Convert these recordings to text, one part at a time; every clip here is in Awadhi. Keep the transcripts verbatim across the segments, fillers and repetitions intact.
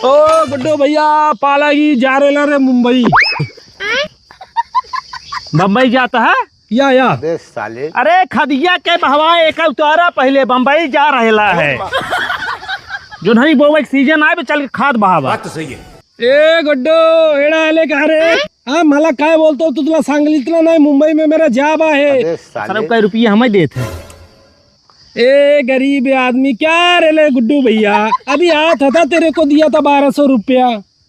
ओ गुड्डू भैया, पालागी जा रहे ना रे मुंबई। बम्बई जाता है? या, या। अबे साले। अरे खदिया के बहवा एक उतारा, पहले बम्बई जा रहेला है। जो नहीं बोवे के सीजन आए, चल के खाद बहावा। बात तो सही है। ए गुड्डू, एड़ा आले कहाँ रे? हाँ, मला काय बोलतो तू? तुला सांगलीतला नाही, मुंबई में मेरा जाब आहे। अबे साले। सरब का रुपया हमें देत है। ए गरीब आदमी, क्या रे ले गुड्डू भैया, अभी आत था, तेरे को दिया था बारह सौ रुपया।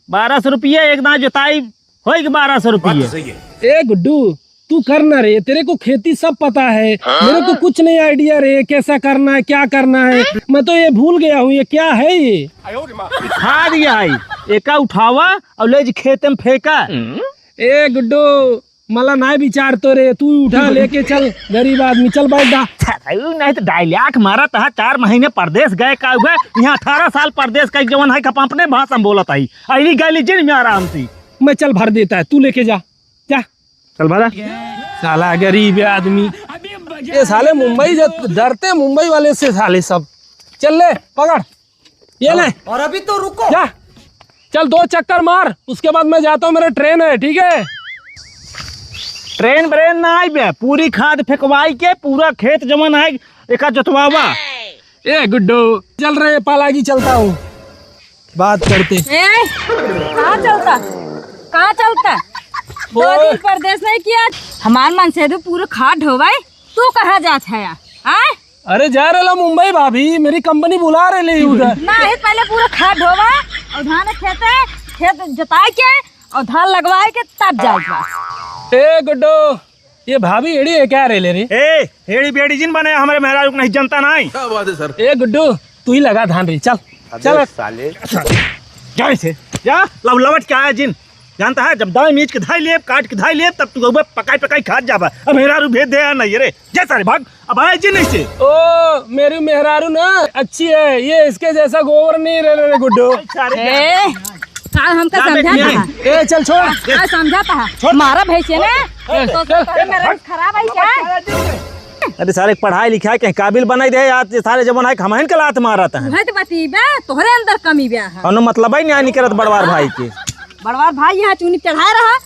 बारह सौ रुपया एक दांव जोताई होई कि बारह सौ रुपया? बात तो सही है। ए गुड्डू, तू कर ना रे, तेरे को खेती सब पता है, मेरे को कुछ नहीं आइडिया रे, कैसा करना है, क्या करना है, मैं तो ये भूल गया हूँ, ये क्या है ये? खाद ये है, एका उठावा और ले जी खेते में फेंका। ए गुड्डू, मला नाय विचार तो रे, तू उठा लेके चल, गरीब आदमी, चल बैठ जा। अरे, नहीं तो डायलॉग मारा तहा, चार महीने परदेस गए का हुआ, यहाँ अठारह साल परदेस का जवन है, कप अपने भाषा में बोलत आई, अली गली जिन में आराम से। मैं चल भर देता है, तू लेके जा, जा। चल भरा। साला गरीब आदमी, ये साले मुंबई से डरते, मुंबई वाले से साले सब। चल ले, पकड़। ये ले। और अभी तो रुको। जा, चल दो चक्कर मार, उसके बाद मैं जाता हूँ, मेरा ट्रेन है, ठीक है? ट्रेन ब्रेन ना आई बे, पूरी खाद फेंकवाई के पूरा खेत जमन आए एका जोतवावा। ए गुड्डू, चल रे पालागी, चलता हूँ, बात करते। ए, कहाँ चलता? कहाँ चलता? दो ओए। दिन परदेस नहीं किया, हमार मन से तो पूरा खाद ढोवाई, तू कहाँ जात है? आय? अरे जा रहला मुंबई भाभी, मेरी कंपनी बुला रहली उधर। नाही, पहले पूरा खाद ढोवा और धान खेते, खेत जोताई के और धान लगवाई के तब जाए के बा। ए गुड्डू, ये भाभी एड़ी है क्या रे ले रे? ए, एड़ी बेड़ी जिन बने, हमरे मेहरारू के नहीं जनता नाही। क्या बात है सर? ए गुड्डू, तू ही लगा धान रे, चल। अबे चल। साले। जा इसे, जा, लव लवट के आया जिन। जानता है, जब दाई मीच के धाई लेब, काट के धाई लेब, तब तू गउबे पकाई पकाई खात जाबा। अब मेहरारू भेज दे या नहीं रे, जा सारे भाग, अब आए जिन इसे। ओ, मेरी मेहरारू ना अच्छी है, ये इसके जैसा गोबर नहीं रह रहे गुड्डू। सारे ए, काल हमका जा बे, समझा नहीं। था। ए, चल छोड़। काल समझा था। छोड़। मारा भैंसे ने। ए, तो, तो, तो मेरा खराब है क्या? अरे सारे पढ़ाई लिखाई के काबिल बनाई दे यार, ये सारे जवन है हमहन के लात मारत हैं। उहे तो बती बा, तोहरे अंदर कमी बा है। कौनो मतलब ही नहीं निकलत बड़वार भाई के। बड़वार भाई यहाँ चुनी चढ़ाए रहा,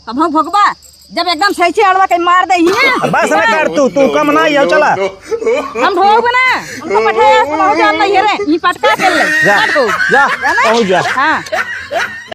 तब हम भोगबा, जब एकदम सही से अड़वा के मार दे ही है। बस ना कर तू, तू कम ना ही हो, चला। हम भोगबा ना, हमको पठाया तो बहुत जान नहीं है रे, ये पटका के ले। जा, पटको। जा, है ना? पहुँच जा। हाँ।